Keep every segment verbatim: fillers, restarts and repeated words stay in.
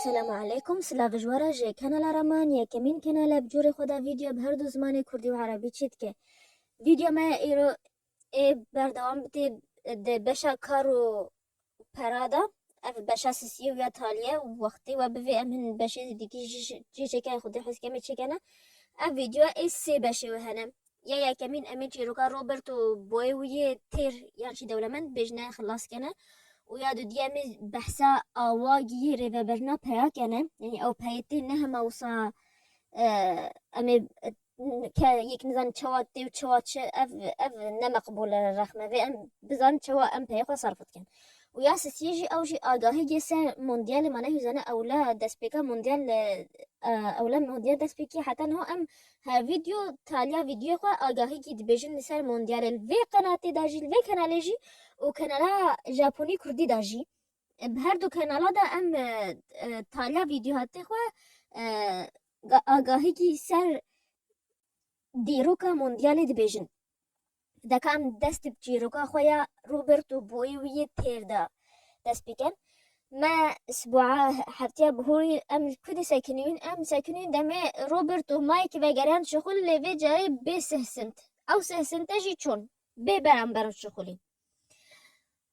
Selamu aleykum, silav ji we re ji kanala Raman, yekemîn kanal e bi cûrê xwe de vîdeo bi her du zimanê kurdî û erebî çêdike. Vîdeo me ya îro ê berdewam bite di beşa kar û pera de. Ev beşa sisiyê û ya talî ye û wextê we bivê em hin beşê dîkî jî, jî çêkene, Xwedê hezkê me çêkene. Ev vîdeo ê sê beşê we hene. Ya yekemîn em ê çîroka Robert û boyê wî yê têr yan jî dewlemend bêjine xilas kene û ya dudiyê em ê behsa awagî yê rêveberina peya kene. Yanî ew peyê tê ne hema wisa, e, em ê, e, ke yek nizan çawa tê û çawa çi, ev, ev ne meqbûl e, rexme vê em bizan çawa em peyê xwe sarf dikin. Û ya sisiyê jî ew jî agahî gê ser mondyalê, mane hîzane ewle destpêka mondyal, e, ewle mondyal destpêkî heta niha em her vîdeo taliya vîdeoyê xwe agahîkî dibêjin li ser mondyalê li vê qenatê de jî, li vê kanalê jî û kanala Japonî Kurdî de jî. Bi her du kanala de em, e, e, taliya vîdeohatê xwe, e, ga-, agahîkî ser dîroka mondyalê dibêjin. Deka em dest bi çîroka xwe ya Robert û boyê wî yê têr de dest pê kin. Me sibûa heftiya bihurî em li ku de sekinîn? Em sekinîn demê Robert û Mike vegeriyan şixul, lê vê carê bê sih sint. Ew sih sinte jî çûn. Bê beramber şixulî.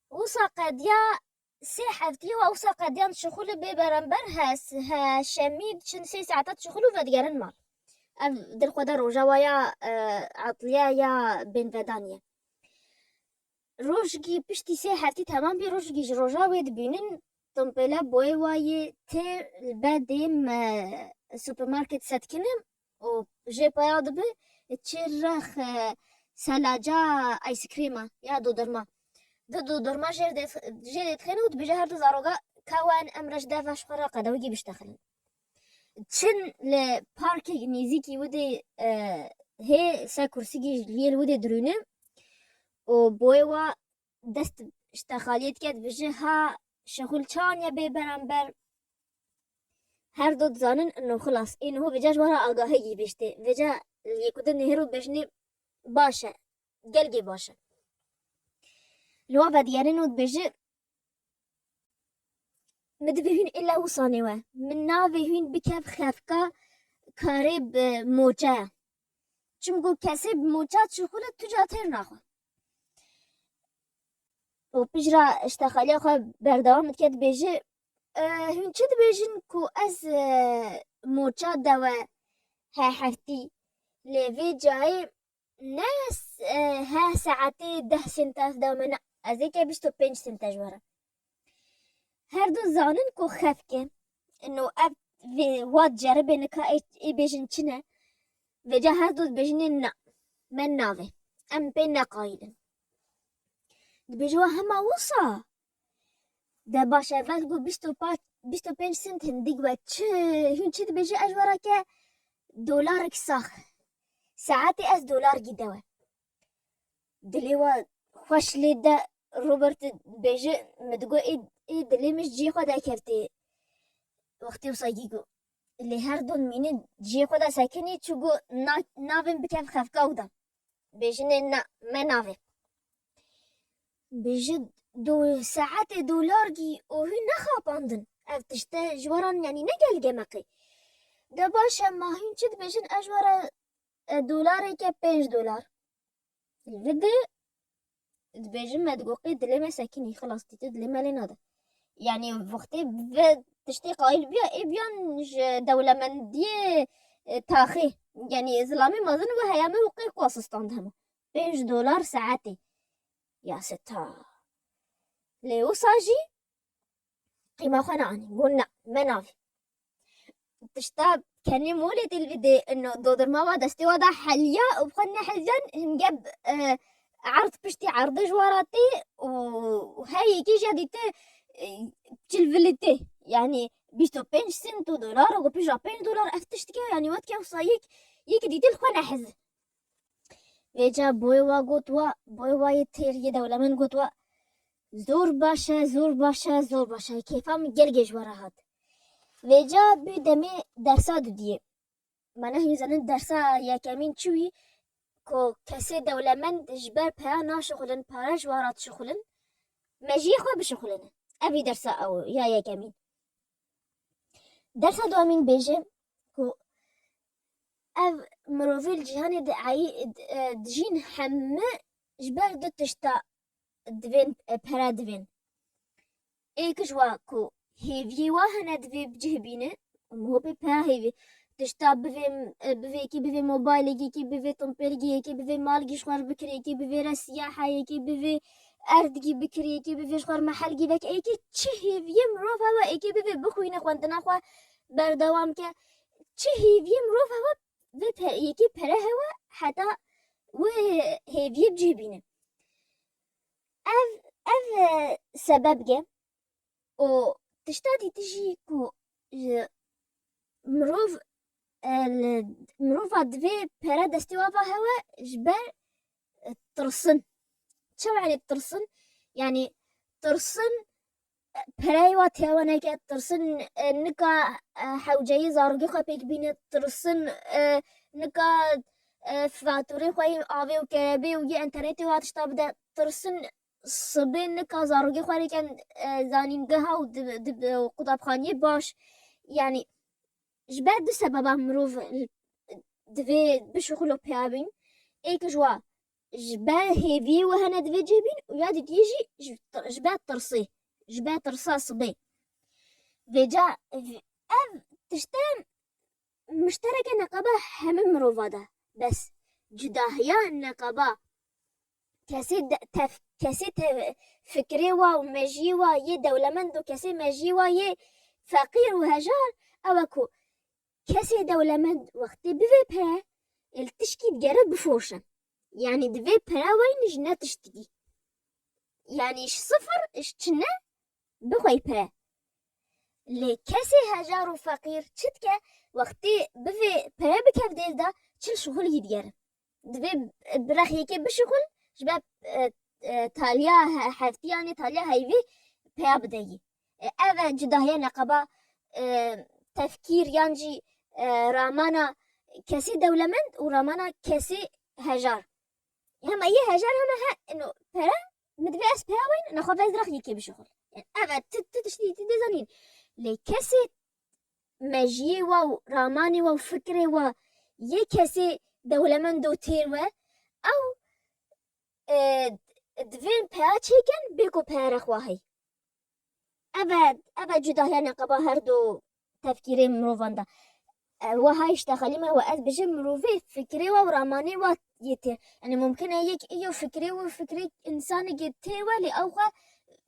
Wisa qediya sê heftî wa wisa qediyan şixulî bê beramber he, he şemî diçin sê saeta şixul û vedigerin mal. Ev di xwe de roja wa ya, e, etliya ya bênvedanî ye. Rojgî piştî sê heftî temam bî, rojgî ji roja wê dibînin, timpêla boyê wa yê tê li bedê me supermarket setkine û jê peya dibe çi rex, e, selaca ice cream a ya dodorma. Di dodorma jê dê, jê dê dixêne û dibêje her du zaroka ka wen em re ji deva ji xwe re qedewgî biştexilin. Çin li parkê nêzîkî widê, e, hê ser kursigî li yê li widê dirûne û boyê wa dest ji texaliyê dike, dibêje ha şixul çan ye bê beramber. Her du dizanin ino xilas. Ê niho vêca ji we re agahî gî bêjtê. Vêca yê ku din nihêr û bêjinê baş e. Gelgê baş e. Li wan vedigerin û dibêje, min divê hûn illa wisanê we. Min navê hûn bikev xefka karê bi moçe ye. Çimku kesê bi moça çixule tu ca têr naxwe. Û piştre ji texaliya xwe berdewam dike, dibêje, e, hûn çi dibêjin ku ez, e, moça dewe he heftî, lê vê cayê ne s-, e, he saetê deh sente ez dewe me, ne, ez ê ke bîst û pênc sente ji we re. Her du zanin ku xefk e. Ino ev vê wa diceribê nika ê, ê bêjin çi ne? Vêca her du dibêjinê na. Me navê. Em pê neqayîlin. Dibêje wa hema wisa. De baş e, evel ku bîst û pênc, bîst û pênc sent hindik we çi, hûn çi dibêje ez ji we re ke dolarek sax. Saetê ez dolar gî dewe. Dilê we xweş lê de Robert dibêje, min digot ê, ê dilê min ji cihê xwe derkevtê. Wextê wisa gî got. Lê her du mînin cihê xwe de sekinî çû got na, navê min bikev xefka wida. Bêjinê na, me navê. Bêje do, saetê dolar gî û hûn nexapandin. Ev tişte ji we re yanî ne gelgê me qey. De baş e, ma hûn çi dibêjin ez ji we re, e, dolareke pênc dolar. Li vir de dibêjin me digot qey dilê me sekinî, xilas dîtî dilê me lê nade. Yanî wextê vê tiştê qayîl biya, ê biyan ji dewlemendiyê, e, taxê. Yanî zilamê mezin we heye me û qey xwe sistand hema. Pênc dolar saetê. Ya seta. Lê wisa jî qîma xwe neanî. Got na, me navê. Tişta kenê molê tê li vê dê ino dodirma wa destê wa da heliya û bi xwe neheziyan hinge, e, erd piştî erdê ji wa ra tê û her yekî jî dîte, e, çil vilî tê. Yanî bîst û pênc sent û dolar û pênc dolar ev tişt dike, yanî wet ke wisa yek, yek dîte li xwe nehez. Vêca boyê wa got wa, boyê wa yê têr yê dewlemend got wa, zor baş e, zor baş e, zor baş e. Kêfa min gelgê ji we re hat. Vêca bî demê dersa dudiyê. Me nehî zanin dersa yekemîn çi wî ku kesê dewlemend ji ber peya naşixulin, pare ji we re dişixulin, mejiyê xwe bişixulin. Ev î dersa ew ya yekemîn. Dersa dawamîn bêje ku ev mirovê li cîhanê di eyî, e, dijîn hemû ji ber du tişta divên, e, pere divên. Êk ji wa ku hêviyê wa hene divê bi cih bîne, hopê pere hêvî. Tişta bivê, e, bivê yekê bivê mobaylekî, yekê bivê tumpêlgî, yekê bivê malgî ji xwe re bikirê, yekê bivê re siyahe, yekê bivê erdgî bikirê, yekê bivê ji xwe re mehelgî veke, êkê çi hêviyê mirov hewe, êkê bivê bixwîne xwendina xwe berdewam ke. Çi hêviyê mirov hewe, vê pe-, yekê pere hewe heta wê hêviyê bi cih bîne. Ev, ev, e, sebeb ge û tişta dîtî jî ku, e, mirov, e, li, mirova divê pere destê wa va hewe ji ber, e, tirsin. Çawa, yanî tirsin? Yanî tirsin, e, pereyê wa têwa neke, tirsin, e, nika, e, hewceyê zarokê xwe pêk bîne, tirsin, e, nika, e, fatûrê xwe yê avê û kerebê û yê enternetê wa tişta bide, tirsin sibê nika zarokê xwe rêken, e, zanîngeha û di, di, di qutabxaniyê baş. Yanî ji ber du sebeba mirov divê bişuxilo pêya bîn. Êk ji wa ji ber hêviyê we hene divê cih bîn û ya dîtiyê jî ji, ji ber tirsê, ji ber tirsa sibê. Vêca ev tişte miştereke neqeba hemî mirova de. Bes cudahiya neqeba kesê de, tef-, kesê te-, fikrê wa û mejiyê wa yê dewlemend û kesê mejiyê wa yê feqîr û hejar, ew e ku kesê dewlemend wextê bivê pere, li tişkî digere bifoşe. Yanî divê pere weyne ji ne tiştikî. Yanî ji sifir, ji çi ne, bixwey pere. Lê kesê hejar û feqîr çi dike, wextê bivê pere bikev dêl de, çil şixul yî digere. Divê bi rexyekê bişixul, ji ber, e, e, taliya he-, heftiyanê, taliya heyvî peya bide yî. E, ev e cudahiya neqeba, e, tefkîr yan jî, e, ramana kesê dewlemend û ramana kesê hejar. Hema yê hejar hema he, ino, pere, min divê ez peya weyne, nexwe ez rexyekê bişixul. Yani, ev e, tu, tu tiştî, tu dê zanîn. Lê kesê mejiyê wa û ramanê wa û fikrê wa yê kesê dewlemend û têr we, ew, e, divên peya çêkin, bê ku peya re xwe hey. Ev e, ev e cudahiya neqeba her du tefkîrê mirovan de. E, wiha işte xelî me we ez bijim mirovê fikrê wa û ramanê wa yê tê. Yani mumkin e yek iyo fikrê û fikrê insanekê tê we lê ew xwe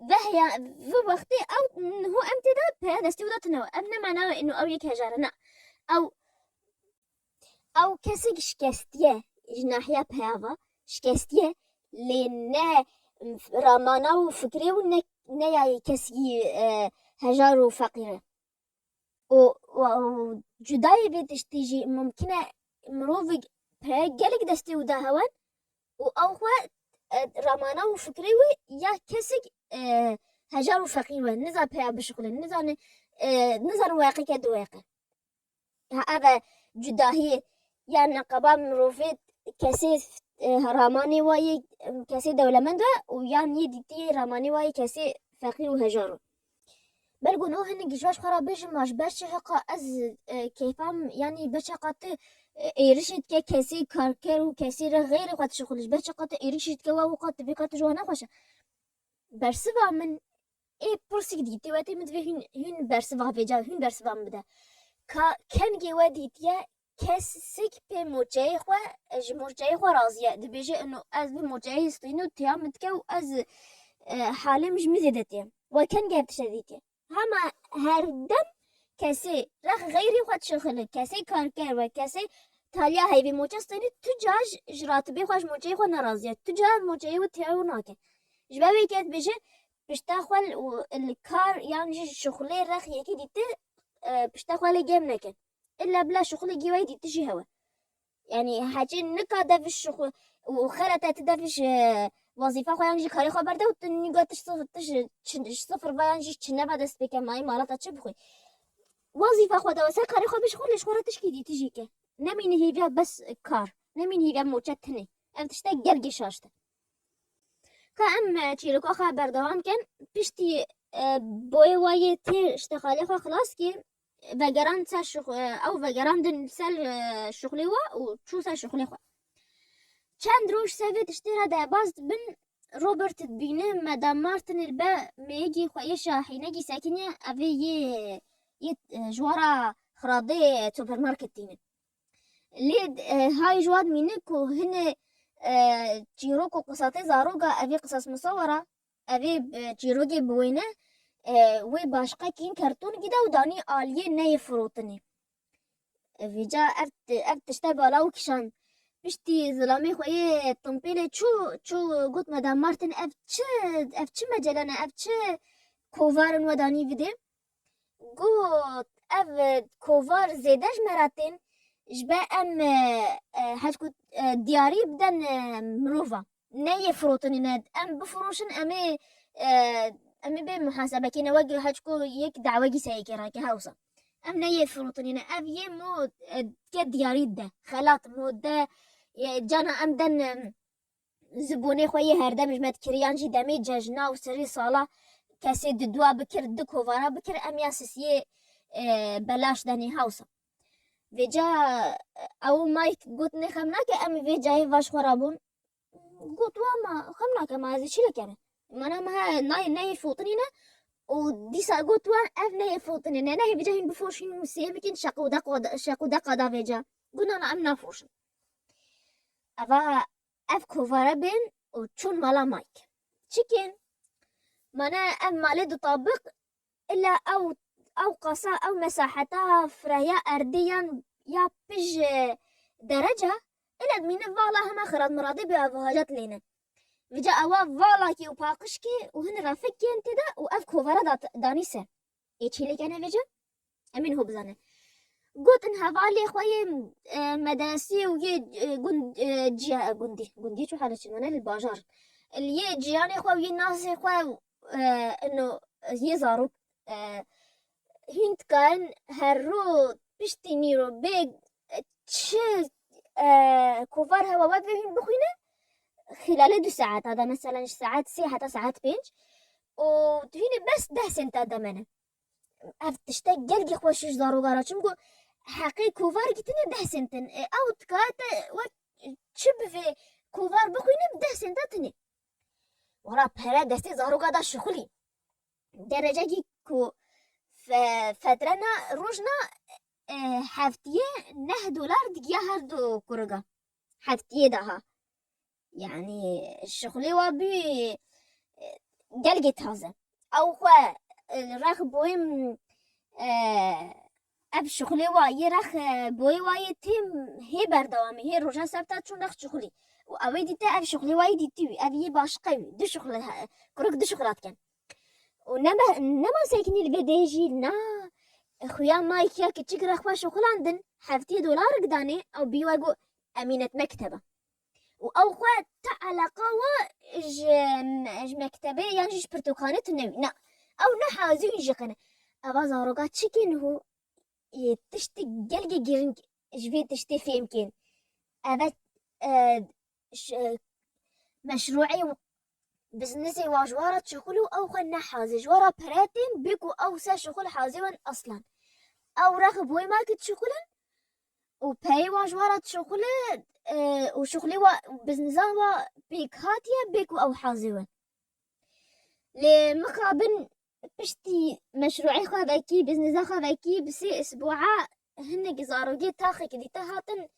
vehya, vî wextê ew niho em tê de peya destê û de tine we. Ev ne mana we ino ew yek hejar e, ne. Ew, ew kesek şikestiye, ji nahiya peya ve şikestiye, lê ne ramana û fikrê û ne, ne ya kesekî, e, hejar û feqîr e. Û, û, û cudayê vê tiştî jî mumkin e mirovek pere gelek destê wî de hewen û ew xwe, e, ramana û fikrê wî ya kesek, e, hejar û feqîr we, niza peya bişixulin, nizane, e, nizane weqeke du weqe. Ha, ev e cudahiyê ya neqeba mirovê kesê, e, ramanê wa yê, kesê dewlemend we û yan yê dîtiyê ramanê wa yê kesê feqîr û hejar o. Belgo no hinek ji xwe re bêjim, ma ji ber çi heqa ez, e, keyfam, yanî ber çi heqa tu, e, êrişê dike kesê karker û kesê re xeyrê xwe dişixulî, ji ber çi heqa tu êrişê dike wa û qat divê ka tu ji wan nexweş e. Bersiva min ê pirsik dîtê we tê min divê hûn, hûn bersiva vêca, hûn bersiva min bide. Ka kengê we dîtiye, kesik pê moçeyê xwe, ji moçeyê xwe razî ye. Dibêje, ino ez bi moçeyê stîno tiya min dike û ez, e, halê min ji min zêde tê. We kengê ev tişte dîtiye. Hema her dem kesê rex xeyrî xwe dişixile, kesê karker we, kesê taliya heyvê moçe stînî, tu ca ji, ji ratibê xwe, ji moçeyê xwe nerazî ye. Tu ca moçeyê wî tiya wî nake. Ji ber wê yekê dibêje, pişta xwe li, li kar yan jî şixulê rex yekê dîti, e, pişta xwe lê gem neke. Îlla bila şixulê gî wê dîti jî hewe. Yanî hecî nika dev şixul û xerete tu dev ji wezîfa xwe yan jî karê xwe berde û tu nîga tu ji, tu ji çi, ji sifir ve yan jî çi neva dest pê ke mayî mala te çi bixwe. Wezîfa xwe de ser karê xwe bişixul lê ji xwe re tişkî dîti jî ke. Nemîne hêviya bes kar. Nemîne hêviya moçe tinê. Ev tişte gelgê şaş te. Ka em, e, çîroka xwe berdewam kin, piştî, e, boyê wa yê tê ji texalê xwe xilas kê, vegerand ser şux-, e, ew vegerandin ser, e, şuxulê we û çû ser şuxulê xwe. Çend roj ser vê tiştê re derbas dibin, Robert dibîne Madame Martin li ber mêyegî xwe yê şahînegî sekiniye, ev ê yê, yê, e, ji wara xiradê supermarket tînin. Lê, e, hay ji wan dibîne ku hinê, e, çîrok û qisatê zaroka, ev ê qisas musawara, ev ê, e, çîrokê bi wêne, e, wê başqekî kertûn gide û danî aliyê neyê firotinê. Vêca ev, ev tişte bala û kişand. Piştî zilamê xwe yê timpêlê çû, çû got Madame Martin, ev çi, ev çi mecele ne, ev çi kovar in we danî vidê? Got, ev kovar zêde ji me re tên, ji ber em, e, e, hecku, e, diyarî biden, e, mirova. Ne yê firotinê ne, em bifiroşin, em ê, e, em ê bê muhasebekê ne, wek hecku yek dawegî seyekê rake hewsa. Em ne yê firotinê ne, ev yê mo, e, ke diyarî de, xelat mo de, e, cana em den, e, zibonê xwe yê herdem ji me dikiriyan jî demê cejna û serê sala kesê di dua bikir, di kovara bikir, em ya sisiyê, e, belaş denê hewsa. Vêca, e, ew Mike got nê xem nake, em vê cayê vaş xwe rabûn. Got wa ma xem nake, ma ez ê çi lê kene? Mana me he nayê neyê fotinî ne û dîsa got wan ev neyê fotinê ne, nehê vêca hîn bifoşîn û sê bikin şeq û deqa da, şeq û deqa da vêca. Got na na em nafoşin. Eva ev kovara bên û çûn mala Mike. Çikin? Mana ev malê dutabiq ila ew, ew qasa, ew mesaheta firehiya erdê yan ya pij, e, dereca, ila dimîne vala hema xirat miradê bê ev hacet lêne. Vêca ewa valakê û paqişkê û hin refikên tê de û ev kovara da, danî ser. Ê çî lê kene vêca? Em ên ho bizane. Gotin hevalê xwe yê, e, medresî û yê, e, gund, e, ciya, gundî. Gundî çi hale çi mane li bajar. Li yê ciyanê xwe û yê nasê xwe, e, ino, yê zarok, e, hîn dikarin her ro piştî nîro bê, e, çi, e, kovar hewa we vê hîn bixwîne, xîlalê du saeta de, meselen ji saet sê heta saet pênc û tu hînê bes deh senta demene. Ev tişte gelkî xweş ji zaroka re, çimku heqê kovar gîtine deh sentin. E, ew dikare te wek çi bi vê kovar bixwîne bi deh senta tinê. Wala pere destê zaroka da şixulî. Derecekî ku fe-, fetrena rojna, e, heftiyê neh dolar digiya her du kuriga. Heftiyê daha. Yani şixulê wa bî, e, gelgê taze. Ew xwe, e, rex boyim, e, ev şixulê wa yê rex, e, boyê wa yê têm hê berdewamî, hê roja sebta çûn rex şixulî. Û ew ê dîte ev şixulê wa yê dîtî wî, ev yê başqe wî. Du şixule, e, kurik du şixula dikin. Û nema, nema sekinî li vê dê jî na xuya Mike ya kiçik re xwe şixulandin, heftê dolar gidanê, ew bî we got, "Em ê net mekteba." Û ew xwe te eleqa we ji, ji mektebê yan jî ji pirtûkxanê tune wî. Na, ew ne hazî wî jixine. Eva zaroka çikê niho, ê, tiştê gelgê giring ji vê tiştê fêm kên. Eve, e, ş-, e, meşrûê biznizê wa ji wa re dişixul û ew xwe ne hazir. Ji wa re pere tên bê ku ew ser şixul hazir wen aslan. Ew rex boy ma ki dişixulin û peyê wan ji wa re dişixule, e, û şixulê wa, bizniza wa pêk hatiye bê ku ew hazir wen. Lê mixabin piştî meşrûê xwe vekî, bizniza xwe vekî bi sê isbuha hinek zarokê taxek dîte hatin,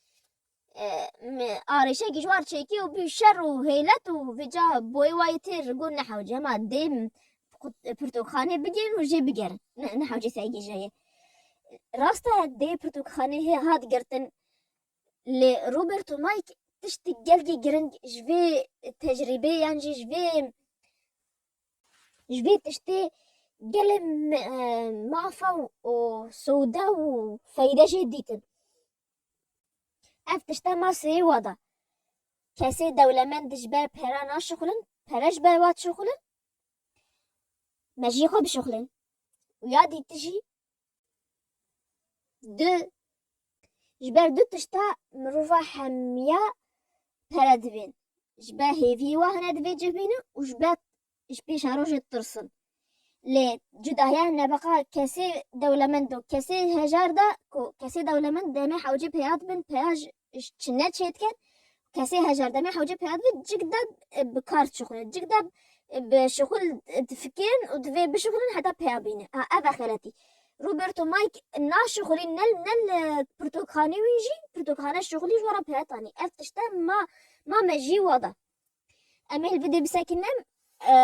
e, me arêşekî ji war çêkê û bî şer û hêlet û vêca boyê wayê têr got nehewce, hema dê pirtûkxanê bigêrin û jê bigerin. Ne, nehewce sergêjayê. Rast e, dê pirtûkxanê hê hat girtin. Lê Robert û Mike tiştî gelkî giring ji vê tecrîbê yan jî ji vê, ji vê tiştê gelê me-, e, mafa û sûde û feyde jê dîtin. Ev tişte ma sê wa da. Kesê dewlemend ji ber pera naşixulin, pere ji ber wa dişixulin. Me jî xwe bişixulin. Û ya dîti jî du, ji ber du tişta mirova hemiya pere dibên. Ji ber hêviyê wa hene divê cih bînin û ji ber ji pêşerojê tirsin. Lê cudahiya nebeqa kesê dewlemend û kesê hejar de ku kesê dewlemend demê hewcê pêya dibin, pêya ji, ji çine çêdikin, kesê hejar demê hewcê pêya dibin, cik de, e, bi kar dişuxulin, cik de, e, bi şuxul, e, difikirin û divê bişuxulin heta pêya bîne. Ha, ev e xeletî. Robert û Mike naşuxulîn, ne, ne li pirtûkxanê wî jî, pirtûkxane şuxulî ji we re pêya tanî. Ev tişte ma, ma mejiyê wa da. Em ê li vê de bisekinin, e,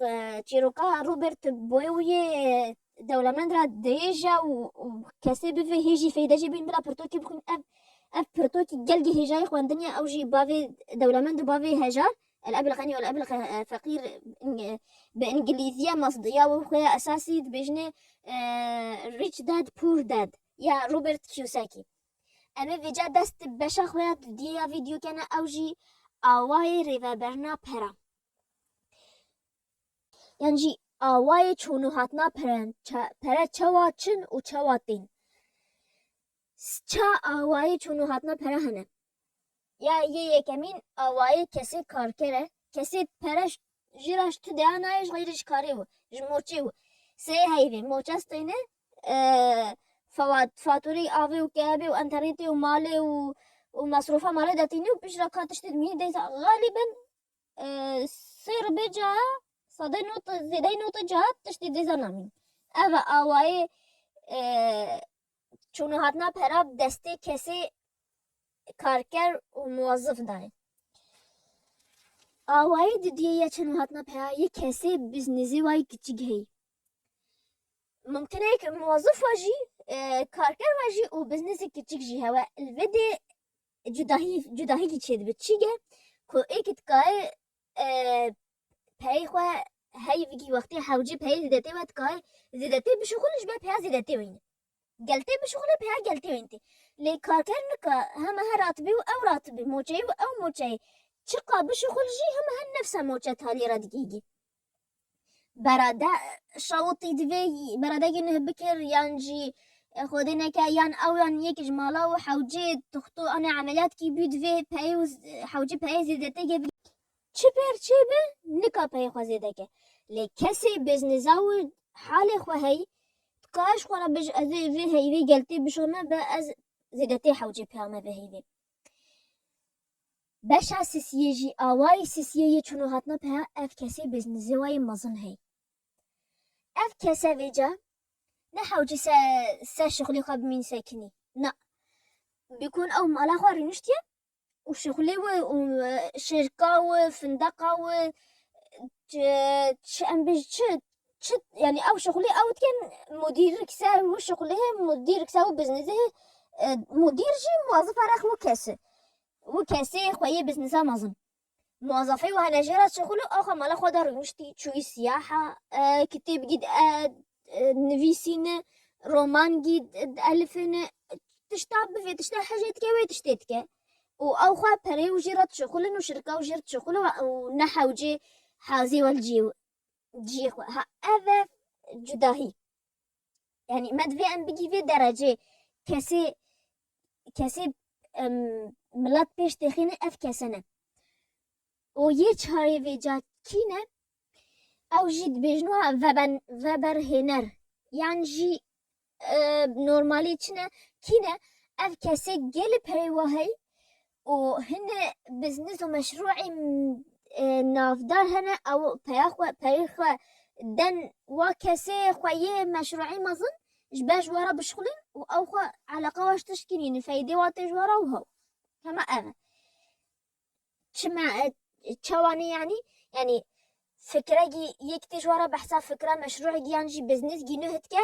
e, çîroka Robert boyê wî yê dewlemend re dirêj e û, û kesê bivê hê jî feyde jê bîn bila pirtokî bixwîn. Ev, ev pirtokî gelkî hêjayî xwendinê ye, ew jî bavê dewlemend û bavê hejar. El Ebil Xenî wal Ebil Xe-, e, Feqîr, ing-, bi îngilîzî ye, mas-, ya wê xwe ya esasî dibêjinê, e, Rich Dad, Poor Dad ya Robert Kiyosaki. Em ê vêca dest beşa xwe ya dudiye ya vîdyo kene, ew jî awayê rêveberina pera. Yan jî awayê çûn û hatina pere, ça-, pere çawa çin û çawa tên. S-, ça awayê çûn û hatina pere hene. Ya yê yekemîn awayê kesê karker e. Kesê pere j-, jî re ji tu deya nayê ji xeyrê ji karê wî, ji moçê wî. Sê heyvê, moçe steyne, e, fewat-, faturî avê û keyebê û enternetê û malê û, û mesrofa malê detîne û pişt re ka tiştê dimînî deysa xalîben, e, sê ribê caha, sedey not, zêdeyî notê caha tiştê dêza namîn. Ev e awayê, e, çûn û hatina pera bi destê kesê karker û muwezif dayê. Awayê didiyê ya çûn û hatina pera yê kesê biznizê wayî kiçik heyî. Mumkin e ku muwezif we jî, e, karker we jî û biznizê kiçik jî hewe. Li vê dê cudahî, cudahîkî çêdibe. Çi ge ku êkî dikare, e, peyê xwe hey vigî wextê hewcê peyê zêdetê we dikare zêdetê bişuxulin ji ber peya zêdetê wîne. Geltê bişuxulê peya geltê wîne tê. Lê karker nika heme her ratibî û ew ratibî, moçeyî û ew moçeyî. Çiqa bişuxul jî heme her nefsa moçe talî re digihîgî. Berade şawitî divê beradegî nuh bikir yan jî, e, xwedê neke yan ew yan yek ji mala û hewcê tuxto anê emeliyatkî bî divê peyê û z-, hewcê peyê zêdetê ge bî. Çi pêr çê bi nika peyê xwe zêde ke. Lê kesê bezniza û halê xwe heyî dikare ji xwe re bêje ez ê vê heyvê geltê bişome be ez zêdetê hewcê peya me vê heyvê. Beşa sisiyê jî awayî sisiyê yê çûn û hatina peya ev kesê biznizê wayî mezin hey. Ev kese vêca ne hewcî se, se şixulê xwe bimîn sekinî. Na. Bikun ew mala xwe rûniştiye û şixulê wî û, e, şirka wî, findeqa wî, çi, çi em bêj çi, çi, yanî ew şixulê ew dikin, mudîr kise wî şixulê, mudîr kise wî biznizê, e, mudîr jî muwazif erek wî kesi. Wî kesê xweyê biznisa mezin. Muwazafê û hene jê re şixul û axa mala xwe de rûniştî, çûyî siyaha, e, kitêb gî, e, e, nivîsîne, roman gî, e, elifine, tişta bivê, tişta hejê dike, wê tiştê dike. Û ew xwe perê û jê re dişixulin û şirka û jê re dişixulin û ne hewcê hazê wel ciyê, ciyê xwe. Ha, ev e cudahî. Yanî me divê em bigî vê derecê kesê, kesê, em, milet pêş têxîne ev kese ne. Û yê çarê vêca kî ne? Ew jî dibêjin wa veben-, veberhêner. Yan jî, e, normalî çi ne? Kî ne? Ev kesê gelê perê wa heyî û hine bizniz û meşrûê, e, navdar hene, ew peya xwe, peyê xwe den wa kesê xwe yê meşrûê mezin ji ber ji we re bişixulin û ew xwe eleqa we ji tişt kinînin, feydê wa tê ji we re û hew. Hema ev e. Çima, e, çawa ne yanî? Yanî fikregî yek tê ji we re behsa fikra meşrû giyan jî bizniz gî nuh dike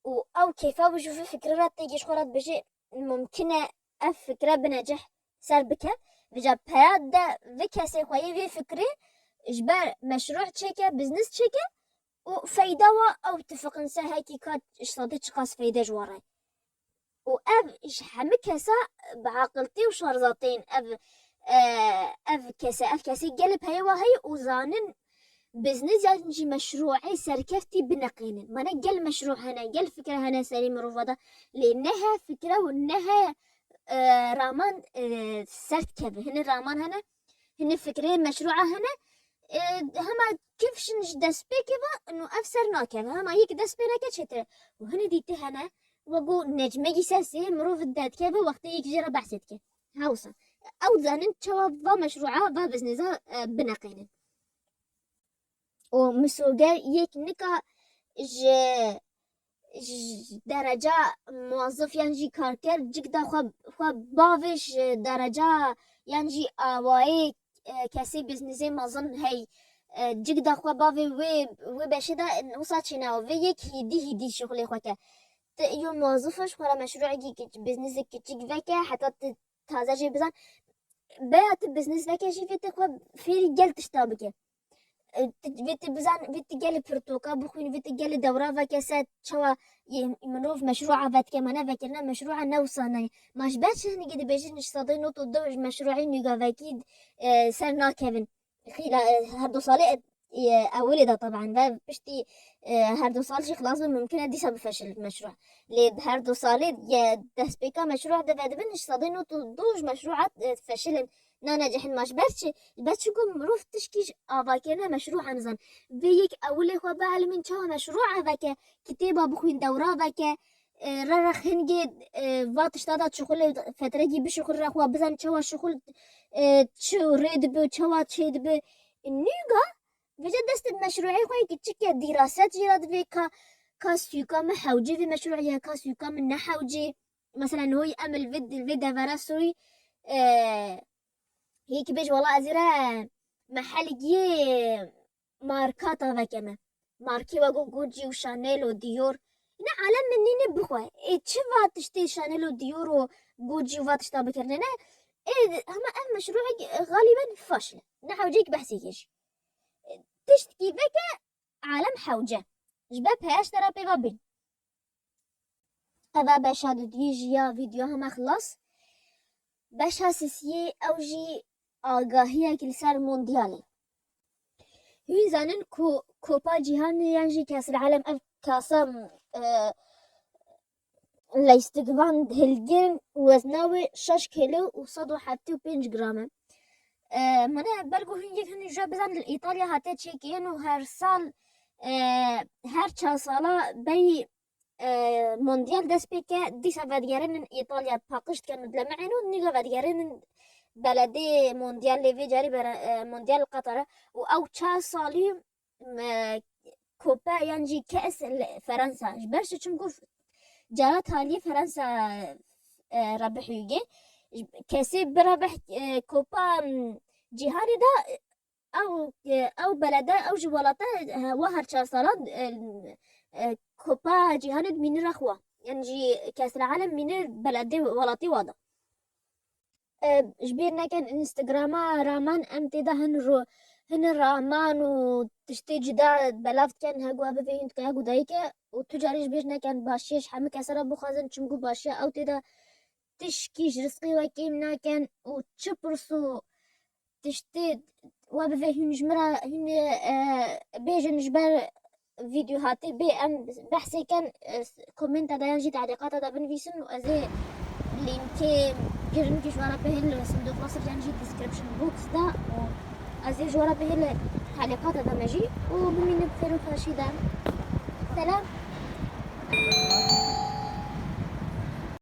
û ew kêfa bi ji vê fikre re tê gê ji xwe re dibêje, mumkin e ev fikre binecih ser bike. Vêca peya de vê kesê xwe yê vê fikrê ji ber meşrû çêke, bizniz çêke û feyda wa ew tifiqin se hekî ka ji sedê çiqas feyde ji we re. Û ev ji hemî kesa bi aqiltî û şarzatîn ev, e, ev kese, ev kesê gelê peyê wa heye û zanin bizniz yan jî meşrûê serkeftî bineqînin. Mane gel meşrû hene, gel fikre hene serê mirova de. Lê nehe fikre û nehe, e, raman, e, ser dikeve. Hine raman hene, hine fikrê meşrûa hene, E, hema kifşin ji destpêkê ve, û ev ser nakeve. Hema yek dest pê neke çêtir e. Û hinî dî tê hene, wek ku necmeyî sesê mirov derdikeve wextê yek jê re behsê dike. Hewsa. Ew dizanin çawa va meşrûa, va biznêza, e, bineqînin. Û misoger yek nika ji, ji dereca muwazif yan jî karker cik da xwe, xwe bavê ji dereca yan jî awayê, e, kesê biznêzê mezin hey, e, cik da xwe bavê wê, wê beşê de wisa çêne. Vê yek hîdî hîdî şixulê xwe ke. Tu yo muwazif e, ji xwe re meşrûekî kiç-, biznêzê kiçik veke, heta tu taze jê bizan. Beya tu biznêz veke jî vê tu xwe fêrî gel tişta bike. E, tu, vê tu bizan, vê tu gelê pirtoka bixwîn, vê tu gelê dewra veke se çawa yê mirov meşrûa vedike, me nevekirine meşrûa ne wisa nayê. Ma ji ber çi hinekî dibêjin ji sedê nod û du ji meşrûê nûgavekî, e, ser nakevin. Xîla, e, her du salê, e, ewilê de taban ve piştî, e, her du sal jî xilas be mumkin e dîsa bifeşil meşrû. Lê her du salê ye destpêka meşrû de vedibin ji sedê nod û du ji meşrû, e, feşilin. Nane cehil ma ji ber çi? Ji ber çiku mirov tişkî ji avakirina meşrû nizan. Vê yek ewilê xwe bielmîn çawa meşrû veke, kitêba bixwîn dewra veke, e, re re hingê, e, va tişta da çixulê fetrekî bişixul re xwe bizan çawa şixul, e, çi rê dibi, çawa çê dibi. Nûga vêce dest meşrûê xwe yekî çike dîraset jê re divê ka, ka sûka min hewcê vê meşrûê ye, ka sûka min ne hewcê. Mesela nihoyî em li vê, li vê devera Sûrî, e, yekî bêj wala ez ê re mehelgiyê marka taveke me. Markê wek ku Gucci û Chanel û Dior. Ne alem min nîne bixwe. Ê çi va tiştê Chanel û Dior û Gucci û va tişta bikirine? Ne, ê hema ev meşrûek, e, xalîben faşil e. Ne hewcek behsê kê jî. E, tiştkî veke alem hewce. Ji ber peyeş te re pê ve bin. Eva beşa dudiyê jî ya vîdeo hema xilas. Beşa sisiyê ew jî agahiyek li ser mondyalê. Hûn zanin ku Kopa Cîhanê yan jî Kesel Alem ev kasa, e, leystikvan hilgirn wezna wê şeş kîlo û sed û heftê û pênc gram e. E, mane ber ku hûn yek hûn jî bizanin li Îtalya hate çêkirin û her sal, e, her çar sala berî e, mondyal dest pê ke, dîsa vedigerînin Îtalya paqij dikin û dilemicîn û nîga vedigerînin beledê mondyal lê vê carî bere-, e, mondyal Qatar e û ew çar salî, e, kope yan jî kes li Ferensa. Ji ber çi? Çimku cara taliyê Ferensa, e, rebihî gê. Kesê birebih, e, kopa, m, cîhanê de, ew, e, ew belede, ew ji welate, e, wa her çar salan, e, e, Kopa Cîhanê dimîne re xwe. Yan jî Kesel Alem mîne beledê welatê wa de. E, ji bîr nekin Instagrama raman em tê de hin ro-, hin raman û tiştê cuda belav dikin, hegu ev bivê hûn dikaya ku dayike û tu carî ji bîr nekin başiyê ji hemû kese re bixwazin, çimku başiya ew tê de tişkî ji rizqê we kêm nakin û çi pirs û tiştê we bivê hûn ji min re hûn, e, bêjin ji ber vîdeo hatê bê em behsê ken, e, komenta de yan jî te'lîqata de binivîsin û ez ê lînkê girîngî ji we re bihêl li sindoqa sir yan jî description box de û ez ê ji we re bihêl li te'lîqata de me jî û bimînin bi xêr û xweşî de. Selam.